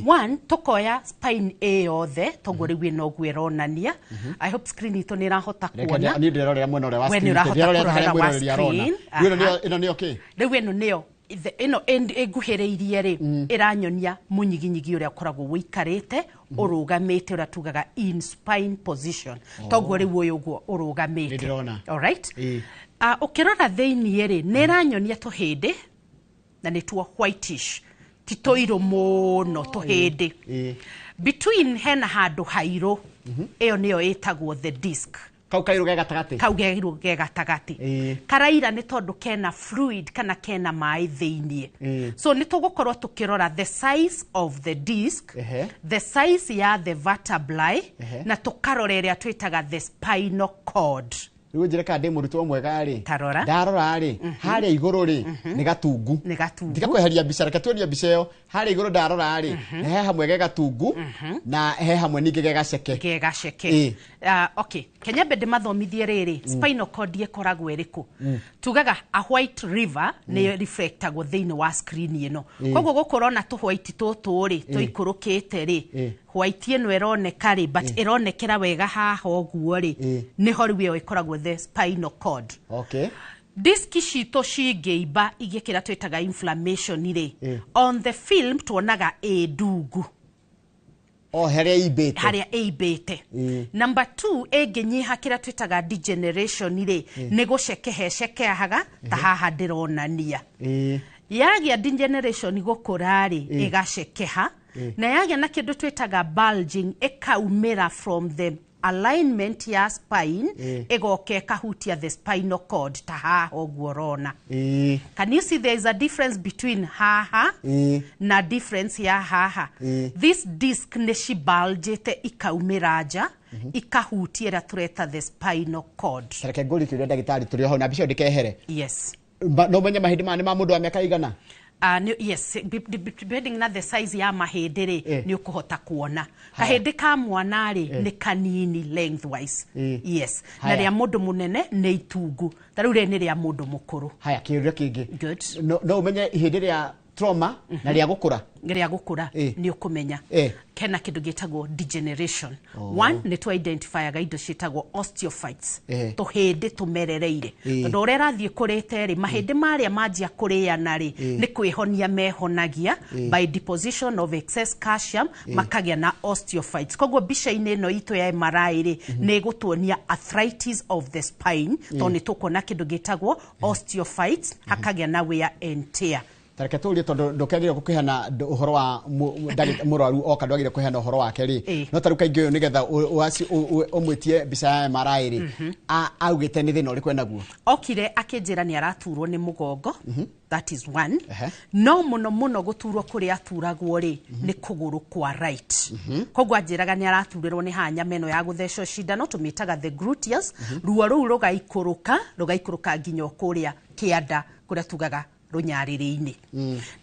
One, tũkoya spine ĩ yothe toguo rĩu ĩno ũguo ĩronania. I hope screen itũ nĩ ĩrahota kuona. Niĩ ndĩrerorera mwena ũrĩa wa We nĩ screen. ũrahota Ndĩrerorera kũrorera harĩa wa mwĩroreri arona. screen. Rĩu ĩno nĩyo kĩ? Rĩu ĩno nĩyo ĩno ĩnguhĩrĩirie rĩ, ĩranyonia mũnyiginyigi ũrĩa ũkoragwo ũikarĩte ũrũgamĩte, ũrĩa tugaga in spine position. Toguo rĩu ũyũ ũguo ũrũgamĩte. Nĩndĩrona. Alright? Ũkĩrora thĩiniĩ rĩ, nĩ ĩranyonia tũhĩndĩ na nĩtuo whitish, ti tũirũ mũno tũhĩndĩ. Between hena handũ hairũ, ĩyo nĩyo ĩtagwo the disc. Kau kairũ ge gatagatĩ. Kau kairũ ge gatagatĩ. Karaira nĩ tondũ kena fluid kana kena maĩ thĩiniĩ. So nĩ tũgũkorwo tũkĩrora the size of the disc, the size ya the vertebrae, na tũkarora ĩrĩa twĩtaga the spinal cord. Rĩu njĩre kana ndĩ mũrutwo mwega rĩ. Tarora. Ndarora rĩ, harĩa igũrũ rĩ, nĩ gatungu. Nĩ gatungu. Tiga kweheria mbica, reke tuonie mbica ĩyo. Harĩa igũrũ ndarora rĩ, he hamwe ge gatungu na he hamwe ningĩ ge gaceke. Ge gaceke. Okay, Kenya mbende mathomithie rĩrĩ, spinal cord ĩkoragwo ĩrĩkũ? Tugaga a white river nĩ reflectagwo thĩinĩ wa screen ĩno. Koguo gũkũ ũrona tũ white tũtũ rĩ, tũikũrũkĩte rĩ, white ĩno ĩroneka rĩ, but ĩronekera wega haha ũguo rĩ, nĩho rĩu ĩyo ĩkoragwo the spinal cord. Okay. Disk citũ cingĩimba igĩkĩra kĩrĩa twĩtaga inflammation rĩ, on the film tuonaga ĩ ndungu. O harĩa ĩimbĩte. Harĩa ĩimbĩte. Number 2, ĩngĩnyiha kĩrĩa twĩtaga degeneration rĩ, nĩ gũcekehecekehaga ta haha ndĩronania. Yagĩa degeneration gũkũra rĩ, ĩgacekeha na yagĩa na kĩndũ twĩtaga bulging, ĩkaumĩra from the alignment ya spine, ĩgoka ĩkahutia the spinal cord ta haha ũguo ũrona. Can you see there is a difference between haha na difference ya haha? This disc nĩ cibulgĩte ikaumĩra nja, ikahutia ĩrĩa tũreta the spinal cord. Reke ngũrie kĩũria ndagĩtarĩ tũrĩ o hau na mbica ĩyo ndĩkehere. Yes. No menye mahĩndĩ maya nĩ ma mũndũ wa mĩaka igana? Yes, depending na the size ya mahĩndĩ rĩ, nĩ ũkũhota kuona. Kahĩndĩ ka mwana rĩ, nĩ kanini lengthwise. Yes. Na rĩa mũndũ mũnene nĩ itungu. Ta rĩu rĩrĩ nĩ rĩa mũndũ mũkũrũ. Haya, kĩũria kĩngĩ. Good. No ũmenye ihĩndĩ rĩa trauma na rĩa gũkũra? Rĩa gũkũra nĩ ũkũmenya. Kena kĩndũ gĩtagwo degeneration. One, nĩ tũ identifyaga indo ciĩtagwo osteophytes. Tũhĩndĩ tũmerereire. Tondũ ũrĩa ĩrathiĩ kũrĩte rĩ, mahĩndĩ marĩa manjia kũrĩana rĩ, nĩ kwĩhonia mehonagia by deposition of excess calcium, makagĩa na osteophytes. Koguo mbica-inĩ ĩno itũ ya MRI rĩ, nĩ ĩgũtuonia arthritis of the spine, tondũ nĩ tũkuona kĩndũ gĩtagwo osteophytes, hakagĩa na wear and tear. Tareke tũrie tondũ ndũkĩagĩrĩire gũkĩheana ũhoro wa mũrwaru oka, ndwagĩrĩire kũheana ũhoro wake rĩ. No ta rĩu kaingĩ ũyũ nĩgetha ũmwĩtie mbica ya MRI rĩ, augĩte nĩ thĩna ũrĩkũ enaguo? Okire akĩnjĩra nĩ araturwo nĩ mũgongo. That is one. No mũno mũno gũturwo kũrĩa aturagwo rĩ, nĩ kũgũrũ kwa right. Koguo anjĩraga nĩ araturĩrwo nĩ haha nyama ĩno ya gũthecwo cindano, tũmĩtaga the gluteus. Ruo rũu rũgaikũrũka nginya o kũrĩa kĩanda kũrĩa tugaga rũnyarĩrĩ-inĩ.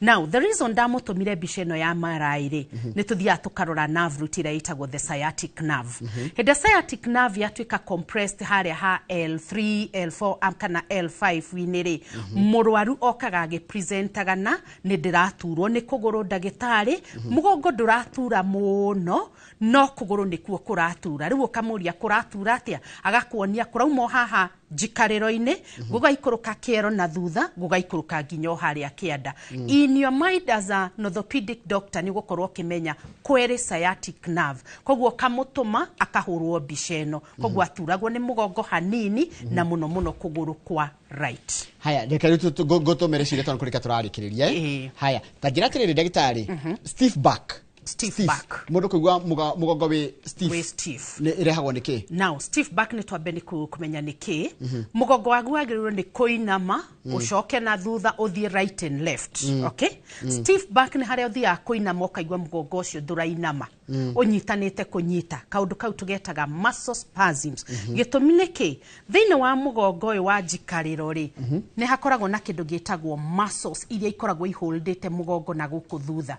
Now the reason ndamũtũmire mbica ĩno ya MRI rĩ, nĩ tũthiaga tũkarora nerve root ĩrĩa ĩtagwo the sciatic nerve. Hĩndĩ ĩrĩa sciatic nerve yatuĩka compressed harĩa ha L3, L4 kana L5 inĩ rĩ, mũrwaru okaga agĩpresentaga na nĩ ndĩraturwo nĩ kũgũrũ ndagĩtarĩ, mũgongo ndũratura mũno, no kũgũrũ nĩkuo kũratura. Rĩu ũkamũria kũratura atĩa, agakuonia kũrauma o haha njikarĩro-inĩ, gũgaikũrũka kĩero na thutha, gũgaikũrũka nginya o harĩa kĩanda. In your mind as an orthopedic doctor, nĩ ũgũkorwo ũkĩmenya kwere sciatic nerve, koguo kamũtũma akahũrwo mbica ĩno, koguo aturagwo nĩ mũgongo hanini na mũno mũno kũgũrũ kwa right. Haya, reke rĩu ngũtũmĩre ciũria tondũ kũrĩka tũrarĩkĩrĩria, eh? Haya, ta njĩra atĩrĩrĩ ndagĩtarĩ, stiff back. Stiff back. Mũndũ kũigua mũgongo wĩ stiff. Wĩ stiff. Nĩ ĩrehagwo nĩ kĩ? Now, stiff back, nĩ twambe nĩ kũmenya nĩ kĩ. Mũgongo waku wagĩrĩirwo nĩ kũinama, ũcoke na thutha, ũthiĩ right and left. Okay, stiff back nĩ harĩa ũthiaga kũinama ũkaigua mũgongo ũcio ndũrainama, ũnyitanĩte kũnyita. Kaũndũ kau tũgetaga muscle spasms. Gĩtũmi nĩ kĩ? Thĩinĩ wa mũgongo ũyũ wa njikarĩro rĩ, nĩ hakoragwo na kĩndũ gĩtagwo muscles iria ikoragwo iholdĩte mũgongo na gũkũ thutha.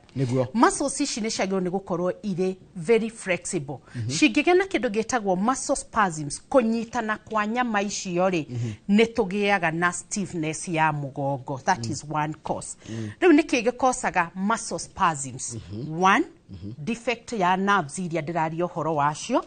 Muscles ici nĩ ciagĩrĩirwo nĩ gũkorwo irĩ very flexible. Cingĩgĩa na kĩndũ gĩtagwo muscle spasms, kũnyitana kwa nyama icio rĩ, nĩ tũgĩaga na stiffness ya mũgongo. That is one cause. Rĩu nĩkĩ gĩkosaga muscle spasms? One, defect ya nerves iria ndĩraria ũhoro wacio,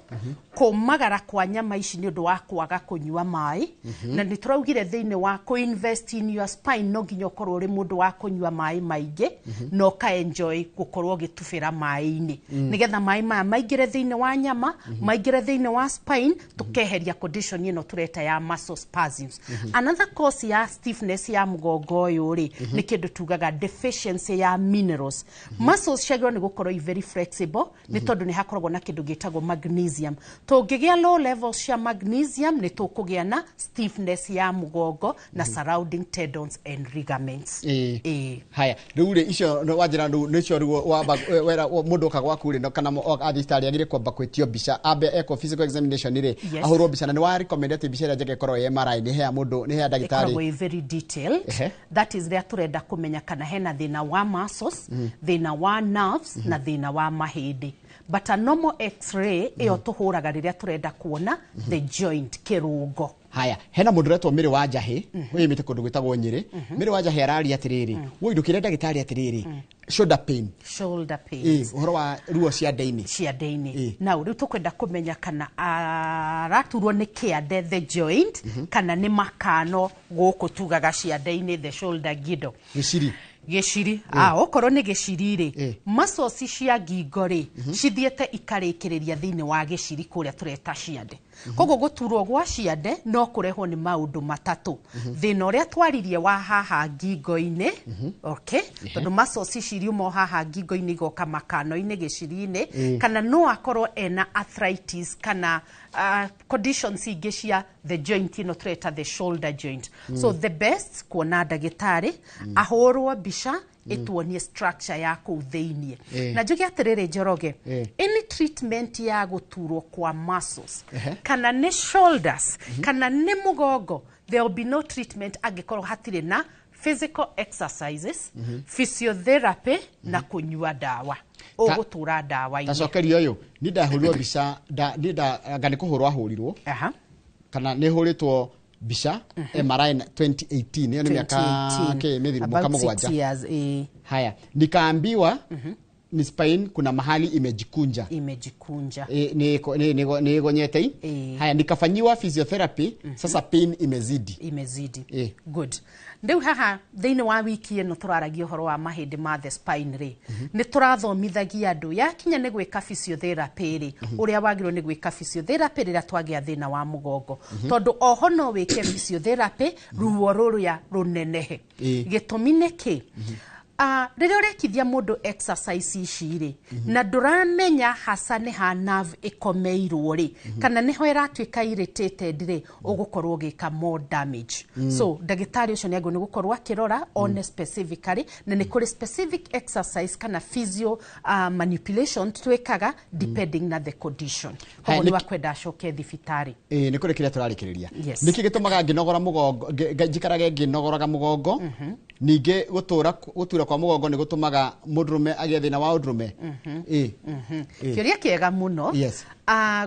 kũmagara kwa nyama ici nĩ ũndũ wa kwaga kũnyua maĩ. Na nĩ tũraugire thĩinĩ wa kũ-invest in your spine, no nginya ũkorwo ũrĩ mũndũ wa kũnyua maĩ maingĩ na ũka-enjoy gũkorwo ũgĩtubĩra maĩ-inĩ, nĩgetha maĩ maya maingĩre thĩinĩ wa nyama, maingĩre thĩinĩ wa spine, tũkeheria condition ĩno tũreta ya muscle spasms. Another cause ya stiffness ya mũgongo ũyũ rĩ, nĩ kĩndũ tugaga deficiency ya minerals. Muscles ciagĩrĩirwo nĩ gũkorwo i very flexible, nĩ tondũ nĩ hakoragwo na kĩndũ gĩtagwo magnesium. Tũngĩgĩa low levels cia magnesium, nĩ tũkũgĩa na stiffness ya mũgongo na surrounding tendons and ligaments. Ĩĩ. Haya, rĩu rĩ, icio wanjĩra rĩu nĩcio rĩu wamba wera mũndũ oka gwaku rĩ, kana athiĩ thibitarĩ agĩrĩire kwamba kwĩtio mbica, ambe ekwo physical examination rĩ, ahũrwo mbica, na nĩ wa recommend atĩ mbica ĩrĩa njega ĩkorwo ĩ MRI, nĩ hea mũndũ, nĩ hea ndagĩtarĩ. Ĩkoragwo ĩ very detailed. That is rĩrĩa tũrenda kũmenya kana hena thĩna wa muscles, thĩna wa nerves na thĩna wa mahĩndĩ. But a normal X-ray ĩyo tũhũraga rĩrĩa tũrenda kuona the joint, kĩrũngo. Haya, hena mũndũ ũretwo Mĩrĩ wa Njahĩ, ũyũmĩte kũndũ gwĩtagwo Nyĩrĩ. Mĩrĩ wa Njahĩ araria atĩrĩrĩ, woi ndũkĩre ndagĩtarĩ atĩrĩrĩ, shoulder pain. Shoulder pains. Ũhoro wa ruo ciande-inĩ. Ciande-inĩ. Now, rĩu tũkwenda kũmenya kana araturwo nĩ kĩande, the joint, kana nĩ makano gũkũ tugaga ciande-inĩ, the shoulder girdle. Gĩciri. Gĩciri. Ah, okorwo nĩ gĩciri rĩ, muscles cia ngingo rĩ, cithiĩte ikarĩkĩrĩria thĩinĩ wa gĩciri kũrĩa tũreta ciande. Koguo gũturwo gwa ciande no kũrehwo nĩ maũndũ matatũ: thĩna ũrĩa twaririe wa haha ngingo-inĩ, okay, tondũ muscles ici iriuma o haha ngingo-inĩ igoka makano-inĩ, gĩciri-inĩ, kana no akorwo ena arthritis kana conditions ingĩ cia the joint ĩno tũreta the shoulder joint. So the best kuona ndagĩtarĩ, ahũrwo mbica ĩtuonie structure ya kũu thĩiniĩ. Na njuge atĩrĩrĩ, Njoroge, any treatment ya gũturwo kwa muscles, kana nĩ shoulders kana nĩ mũgongo, there will be no treatment angĩkorwo hatirĩ na physical exercises, physiotherapy na kũnyua ndawa, ũgũtũra ndawa-inĩ. Tacokeria ũyũ, niĩ ndahũrirwo mbica niĩ anga nĩ kũhũrwo ahũrirwo kana nĩ hũrĩtwo mbica MRI na 2018, ĩyo nĩ mĩaka 2018. kĩ mĩthiru mwaka About 6 7. years, eh. Haya, nikaambiwa ni spine, kuna mahali imejikunja. Imejikunja. E, nĩ ĩgonyete. Haya, nikafanyiwa physiotherapy, sasa pain imezidi. Imezidi. Eh. Good. Rĩu haha thĩinĩ wa wiki ĩno tũraragia ũhoro wa mahĩndĩ ma the spine rĩ, nĩ tũrathomithagia andũ yakinya nĩ gwĩka physiotherapy rĩ, ũrĩa wagĩrĩirwo nĩ gwĩka physiotherapy rĩrĩa twagĩa thĩna wa mũgongo, tondũ oho no wĩke physiotherapy ruo rũrĩa rũnenehe. Gĩtũmi nĩ kĩ? Rĩrĩa ũrekithia mũndũ exercise ici rĩ, na ndũramenya hasa nĩ ha nerve ĩkomeirwo rĩ, kana nĩho ĩratuĩka irritated rĩ, ũgũkorwo ũgĩka more damage. So ndagĩtarĩ ũcio nĩ agĩrĩirwo nĩ gũkorwo akĩrora one specifically, na nĩ kũrĩ specific exercise kana physio manipulation twĩkaga depending na the condition. Haya, Koguo nĩ wakwenda acoke thibitarĩ. Ĩĩ, nĩ kũrĩ kĩrĩa tũrarĩkĩrĩria. Yes. Nĩkĩ gĩtũmaga ngĩnogora mũgongo njikarage ngĩnogoraga mũgongo? Ningĩ gũtũra gũtura kwa mũgongo nĩ gũtũmaga mũndũrũme agĩe thĩna wa ũndũrũme? Ĩĩ. Ĩĩ. Kĩũria kĩega mũno.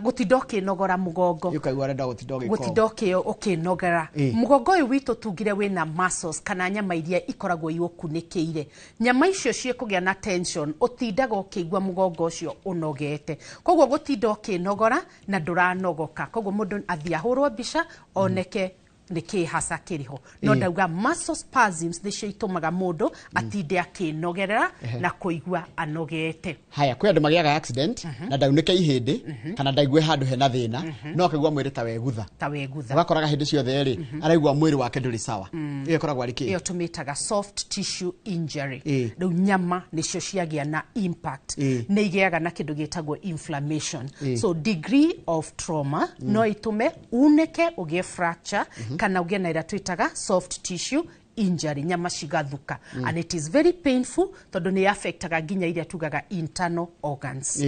Gũtinda ũkĩnogora mũgongo. Ũkaigua arenda gũtinda ũgĩka ũũ. Gũtinda ũkĩnogera mũgongo ũyũ witũ, tugire wĩna muscles kana nyama iria ikoragwo iũkunĩkĩire. Nyama icio ciĩkũgĩa na tension, ũtindaga ũkĩigua mũgongo ũcio ũnogete. Koguo gũtinda ũkĩnogora na ndũranogoka, koguo mũndũ athiĩ ahũrwo mbica oneke Nĩ kĩ hasa kĩrĩ ho, no ndauga muscle spasms nĩcio itũmaga mũndũ atinde akĩnogerera na kũigua anogete. Haya, kwĩ andũ magĩaga accident na ndaunĩke ihĩndĩ kana ndaigue handũ hena thĩna, no akaigua mwĩrĩ ta wegutha. Ta wegutha. Ũgakoraga hĩndĩ ciothe rĩ, araigua mwĩrĩ wake ndũrĩ sawa. Ĩyo ĩkoragwo arĩ kĩ? Ĩyo tũmĩtaga soft tissue injury. Rĩu nyama nĩcio ciagĩa na impact, nĩ igĩaga na kĩndũ gĩtagwo inflammation. So degree of trauma no ĩtũme unĩke, ũgĩe fracture, kana ũgĩe na ĩrĩa twĩtaga soft tissue injury, nyama cigathuka, and it is very painful tondũ nĩ affectaga nginya iria tugaga internal organs.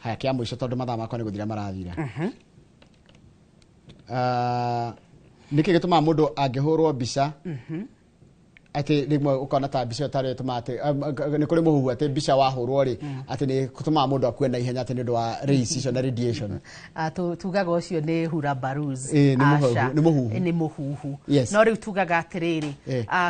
Haya, kĩa mũico, tondũ mathaa makwa nĩ gũthira marathira. Ah, nĩkĩ gĩtũmaga mũndũ angĩhũrwo mbica atĩ rĩmwe ũkona ta mbica ĩyo tarĩ ĩtũmaga atĩ nĩ kũrĩ mũhuhu atĩ mbica wahũrwo rĩ, atĩ nĩ gũtũmaga mũndũ akue na ihenya, atĩ nĩ ũndũ wa rays icio na radiation? Ah, tugaga ũcio nĩ hurabarus. Ĩ, nĩ mũhuhu, nĩ mũhuhu. Nĩ mũhuhu. No rĩu tugaga atĩrĩrĩ,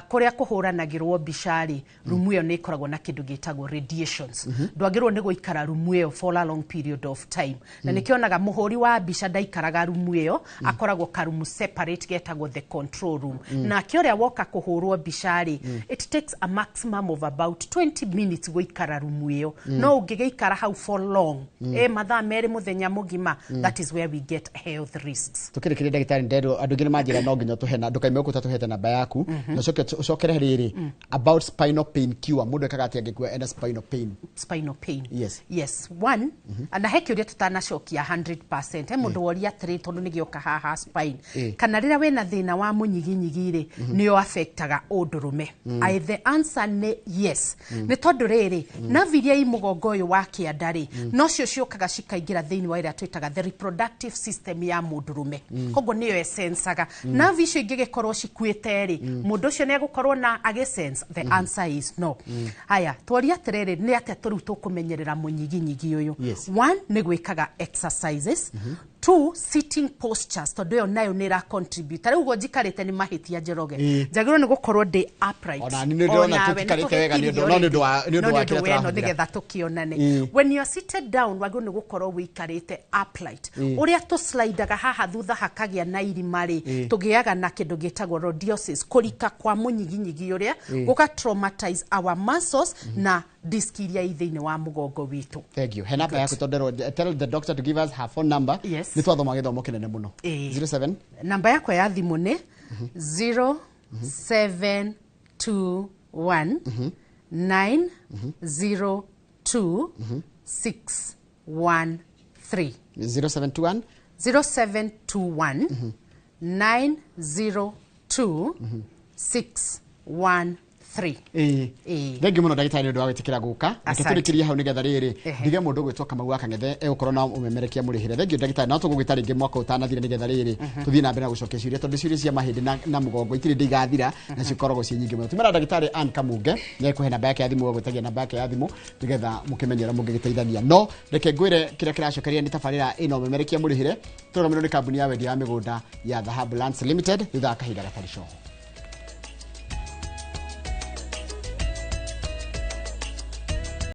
kũrĩa kũhũranagĩrwo mbica rĩ, rumu ĩyo nĩ ĩkoragwo na kĩndũ gĩtagwo radiations. Ndwagĩrĩirwo nĩ gũikara rumu ĩyo for a long period of time, na nĩkĩonaga mũhũri wa mbica ndaikaraga rumu ĩyo, akoragwo karumu separate getagwo the control room. Nake ũrĩa woka kũhũrwo mbica rĩ, it takes a maximum of about 20 minutes gũikara rumu ĩyo. No ũngĩgĩikara hau for long, mathaa 2 mũthenya mũgima, that is where we get health risks. Tukĩrĩkĩria, ndagĩtarĩ, nderwo andũ aingĩ nĩ manjĩra no nginya ũtũhe, na ndũkaime gũkũ ũtatũhete namba yaku, na ũcoke ũcokere rĩrĩ about spinal pain cure. Mũndũ ekaga atĩa angĩkua ena spinal pain? Spinal pain? Yes. Yes, one, na he kĩũria tutanacokia 100%. He mũndũ woria atĩrĩ, tondũ nĩgĩoka haha spine, kana rĩrĩa wĩna thĩna wa mũnyiginyigi rĩ, nĩyo affectaga ũndũrũme? I, the answer nĩ yes. Nĩ tondũ rĩrĩ, nerve iria i mũgongo ũyũ wa kĩanda rĩ, nocio ciũkaga cikaingĩra thĩinĩ wa ĩrĩa twĩtaga the reproductive system ya mũndũrũme. Koguo nĩyo esensaga. Nerve icio ingĩgĩkorwo cikuĩte rĩ, mũndũ ũcio nĩ egũkorwo na agĩsense? The answer is no. Haya, tworia atĩrĩrĩ, nĩ atĩa tũrĩu tũkũmenyerera mũnyiginyigi ũyũ? One nĩ gwĩkaga exercises. Two, sitting postures, tondũ ĩyo nayo nĩ ĩra contribute. Rĩu ũguo njikarĩte nĩ mahĩtia, Njoroge. Njagĩrĩirwo nĩ gũkorwo ndĩ upright. Ona niĩ nĩ ndĩrona Onawe tũtikarĩte wega nĩ ũndũ- nĩtũhĩtirio no nĩ ũndũ wa- rĩngĩ. nĩ ũndũ No wa nĩ ũndũ kĩrĩa wa ĩno, tũrahũthĩra. nĩgetha tũkĩonane. When you are seated down, wagĩrĩirwo nĩ gũkorwo wĩikarĩte upright. Ũrĩa tũslidaga haha thutha hakagĩa na irima rĩ, tũgĩaga na kĩndũ gĩtagwo rhodiosis, kũrika kwa mũnyiginyigi ũrĩa gũga traumatize our muscles na disc iria i thĩinĩ wa mũgongo witũ. Thank you. He namba yaku, tondũ tell the doctor to give us her phone number. Yes. Nĩ twathoma gĩthomo kĩnene mũno. 07 Namba yakwa ya thimũ nĩ 0721 902 613. 0721 0721 902 613. Ĩĩ. Thengiũ mũno, ndagĩtarĩ, nĩ ũndũ wa gwĩtĩkĩra gũka. Reke Asante. tũrĩkĩrie hau nĩgetha rĩrĩ ndige mũndũ ũgwĩtwo Kamau wa Kang'ethe egũkorwo na ũmemerekia mũrĩhĩre. Thengiũ, ndagĩtarĩ, no tũgũgwĩta rĩngĩ mwaka ũtanathira nĩgetha rĩrĩ tũthiĩ na mbere na gũcokia ciũria, tondũ ciũria cia mahĩndĩ na mũgongo itirĩ ndĩ igathira na cikoragwo ciĩ nyingĩ mũno. Tumĩra ndagĩtarĩ Ann Kamunge, nĩ ekũhe namba yake ya thimũ, egwĩtagia namba yake ya thimũ nĩgetha mũkĩmenye ũrĩa mũngĩgĩteithania. No reke ngwĩre kĩrĩa kĩracokeria nĩ tabarĩra ĩno ũmemerekia mũrĩhĩre, tũrũgamĩrĩrwo nĩ kambuni ya wendia wa mĩgũnda ya Dhahabu Lands Limited, thutha wa kahinda gatarĩ coho.